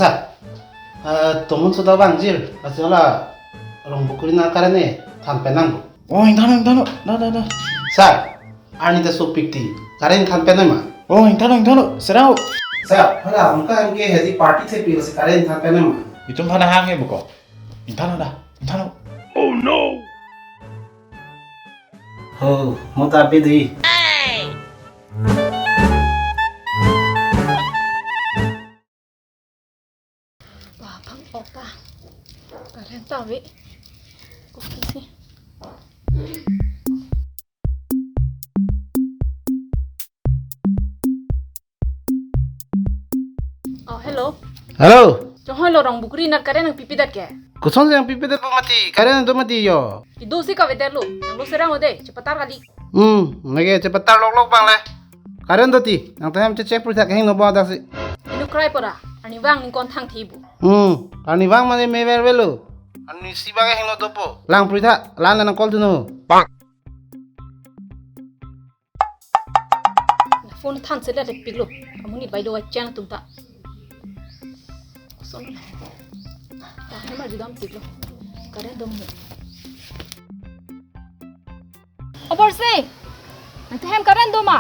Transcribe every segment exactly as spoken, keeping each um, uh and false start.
Sir, eh, tomun soda vangjir, lasi hala Rongpukri nar current ne than pen nang. Oh, ingthan, ingthan, da, da, da. Sir, arni ta sopik ti, current than pen nang ma? Oh, ingthan, ingthan, serang. Sir, hala, hongka M K hedi party thepi lasi current than pen nang ma? Itum aphan hang he buko. Ingthan, da, ingthan. Oh no! Ho, mo ta pi di. Ba, bang ok ta. Current ta ave. Kopi si. Oh, hello. Hello. Chonghoi lo Rongpukri nar current nangpipedet ke? Kosonsi nangpipedet po mati? Current do mati jo. Kedo si kavedet lo. Nanglo serang ode, chepatar kali. Hmm, neke chepatar lok lok bang le. Current do ti, nangtum hem che check puritha kehingno bo dak si. Inu krai pora, arni vang ningkan thang thi bu. Hmm, arni vang mane me ver velo. Arni isi bang kehingno dopo. Lang puritha, lan nang call thunon. Bang. Na phone than selet le piklo. Amonit bai do achang tum ta. Koson. Ta hem arjudam piklo. Current do mo. O Borsi. Nangtum hem current do ma?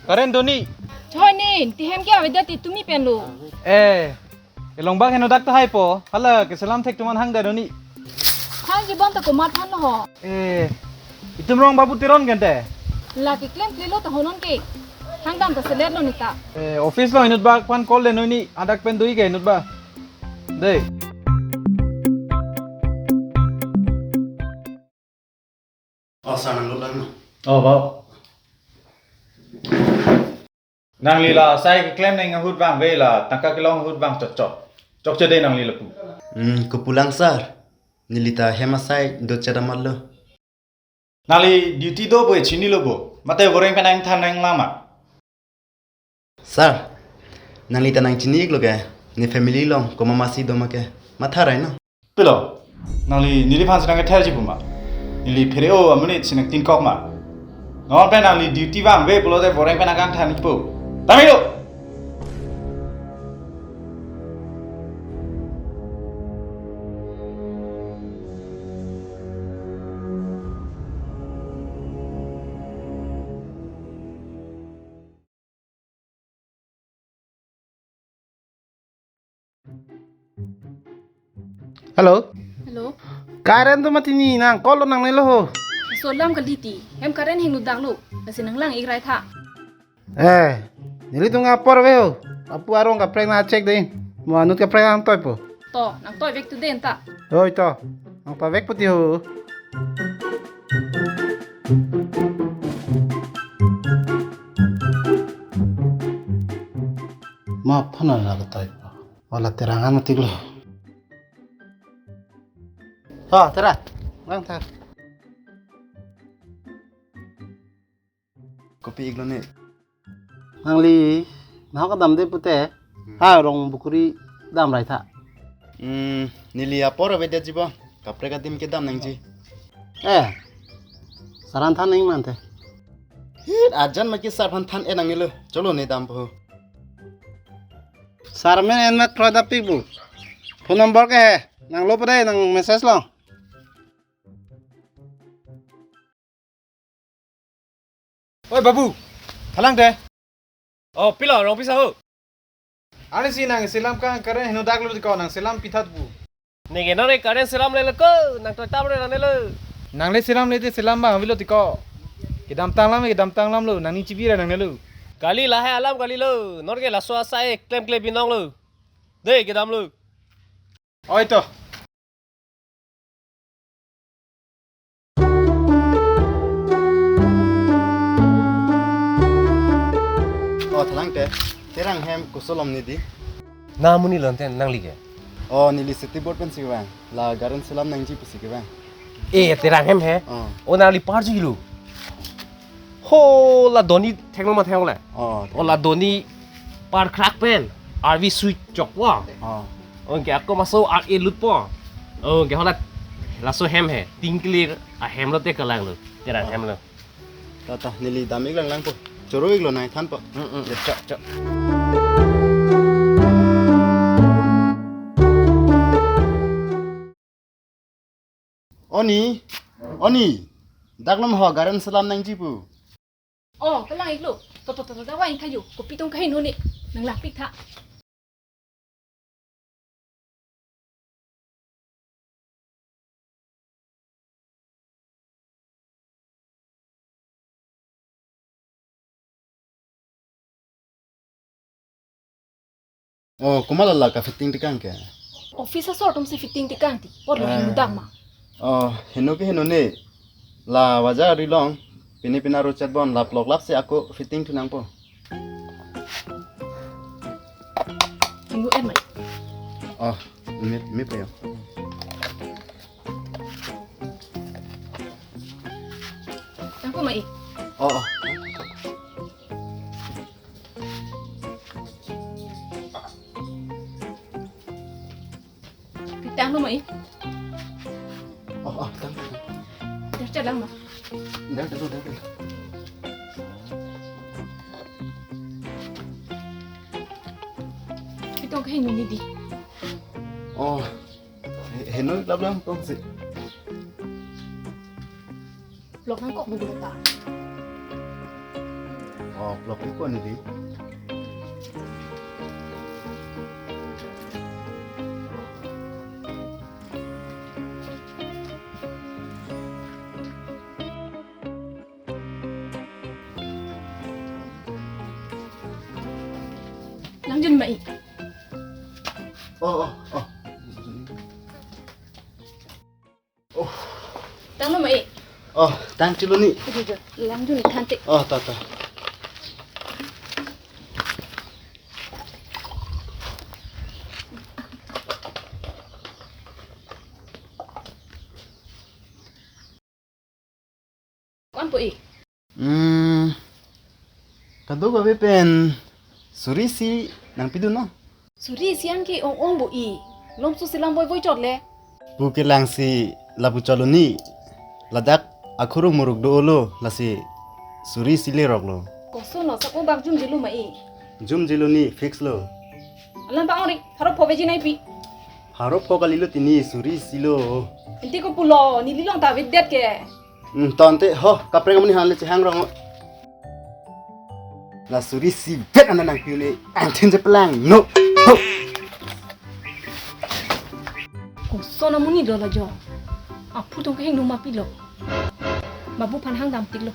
Current do ni. Choi ni, nangtum hem ke avedet ti tumi pen lo. Eh, kelong bak heno dak tahai po. Hala keselam thek atum aphan hang da do ni. Hang ji bom ta komat aphan lo ho. Eh, itum Rong Babu Teron kente. La keklem klelo ta honon ke. Hang dam ta selet lo neta. Eh, office lo inut bak aphan call le noi ni. Adak pen do-i ke inut bak. Dei. Oh, sir, nanglo lang na. Oh, bau. Nangli la sai keklem nang ahut vangve la tangka kelong ahut vang chokchok. Chokche dei nangli lapu. Hmm, kopulang sir. Neli ta hem asai do chedam lo. Nangli duty do bo chinilo bo. Mate voreng pen nangthan nang lama. Sir, nangli ta nangchini-iklo ke, ne family along komat masi do ma ke, matha rai no. Pilo, nangli neliphan si nangkether ji pu ma? Neli phere-o amonit si nangtinkok ma? Non pen nangli duty vangve pulote voreng pen nangkangthan-ikpo. Tame lo! Hello. Hello. Current do mati ni, nang call lo nangne lo ho. Laso alam kali ti. Hem current hingno dak lo. Lasi nanglang-ik rai tha. Eh, nelitum apor ave ho. Apu arong kaprek nang check dei. Mo anut kaprek nangtoipo. To, nangtoi vek tu den ta. Oi to. Nangtoi vek pu ti ho. Ma phana la katoipo. Wala Terang an matik lo. Ha, Terang. Lang thar. Kopi-iklo ne? Nangli nahok kedam de pute. Hmm. Ha, Rongpukri dam rai tha. Hmm, neli apor avedet ji bo. Kaprek adim kedam nangji. Eh. Sir aphan than nang mante. Hit, ajan maki sir aphan than-et nangne lo. Cholo ne dampo. Sir amen en mat kroidapik bu. Phone number ke he. Nanglo pade nang message lo. Oi, Babu, thalang te. Oh, pilo, Rongpi saho. Arnisi nang selam kang current heno dak lo tiko, nang selam pithat bu. Neke nang re current selam le lo ko, nangtoi tam re nangne lo. Nangle selam le te selam bang avelo tiko. Kedamtang lam, kedamtang lam lo, nangning chibi ra nangne lo. Kali lahai alam kali lo, nor ke laso asai klemkle binong lo. Dei, kedam lo. Oi to. Oh, thalang te. Terang hem koson lom ne di. Na amonit lon te nangli ke? Oh, neli city board pen si kevang. La current selam nangji pusi kevang. Eh, Terang hem he? Oh. Oh, nangli parju lo. Ho, la doni thenglo ma theng le. Oh, oh, la doni par krak pen. R V switch chokpo. Oh. Oh, ke ako maso R A lutpo. Oh, ke hola laso hem he. Tingklir ahem lo te kelang lo. Terang hem lo. Ta, ta, neli dam-ik lang lang po. Choro-iklo nangthanpo. Mm, mm. Ya, chok, chok. O ni, o ni, dak non ho garden selam nangji pu. Oh, kalang-iklo. To, to, to, to, dawa ingtha jo. Kopi tong kaheno ne. Nanglangpik tha. Oh, komat la la kefitting tekang ke? Office asor atum si fitting tekang ti. Por lo, ah, hingdam ma. Oh, heno ke heno ne. La bajar ri long. Pini pina ro chat bon, lap lok lap si ako fitting thu nangpo. Hingno en ma. Oh, mi, mi pe yo. Tangko ma i. Oh, oh. Pitang lo ma i. Oh, oh, tang, tang. Dar chalang ma. Dar, dar, dar, dar. Pitong kaheno ne di. Oh. He-, heno lap lang tong si. Lok nangkok bubur ta. Oh, lok ni ko ni di. Langjun ma i. Oh, oh, oh. Tanglo ma i. Oh, tang chilo ni. Aduh, aduh, langjun ni thanti. Oh, ta, ta. Ko-an po i? Hmm. Kadokave pen suri isi nangpidun non. Suri isi an ke ong-ong bo i. Lomso selam voi voi chot le. Pu kelang si lapu chot lo ni. Ladak akhuruk muruk dolo lasi suri isi lerok lo. Koson lo, sako bak jumjilo ma i. Jumjilo ni fix lo. Alam pa ong ri, pharo pho veji nai pi. Pharo pho kalilo tini, suri isi lo. Enti ko pulo, neli long ta avedet ke. Hmm, tangte ho, kaprek amonit aphan le chehang rong. La suri isi vet an nangpi un-e, angthin chepelang, no. Ho. Koson amonit lo la jo. Aphu tong kahingno ma pilo. Babu aphan hang dam tik lo.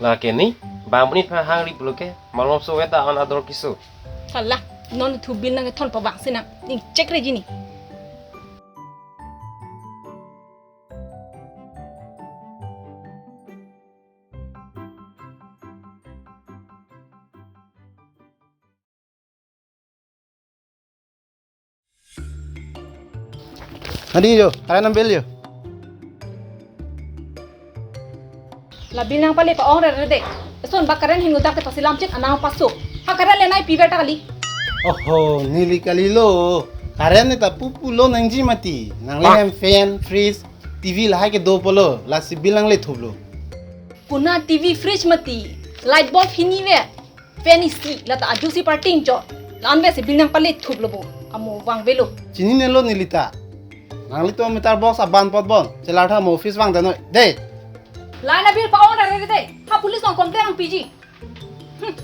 Lake ni, bang amonit aphan hang ri pulo ke, malomso weta an ador kiso. Hala, non thu bill nangkethon pabang sinang, ning check reji ni. Hadi jo, current bill jo. La bill nangpale pa-ong rere de. Eson ba current hingno dak te pasilam chik anang paso. Ha current le nai piver ta kali. Oho, neli kalilo. Current ne ta pupu lo nangji mati. Nangli hem fan, fridge, T V lahai kedo pulo. Lasi bill nangle thuplo. Kuna T V, fridge mati. Light bulb hini ve. Fan isi, la ta ajusi parting cho. La-an ve si bill nangpale thuplo bo. Amo vangvelo. Chininelo neli ta. Nanglitum meter box aban pot bon. Chelar tha mo office vang danoi. De. La na bill pa-ong rere de. Ha police nang complain nangpiji. Hmm.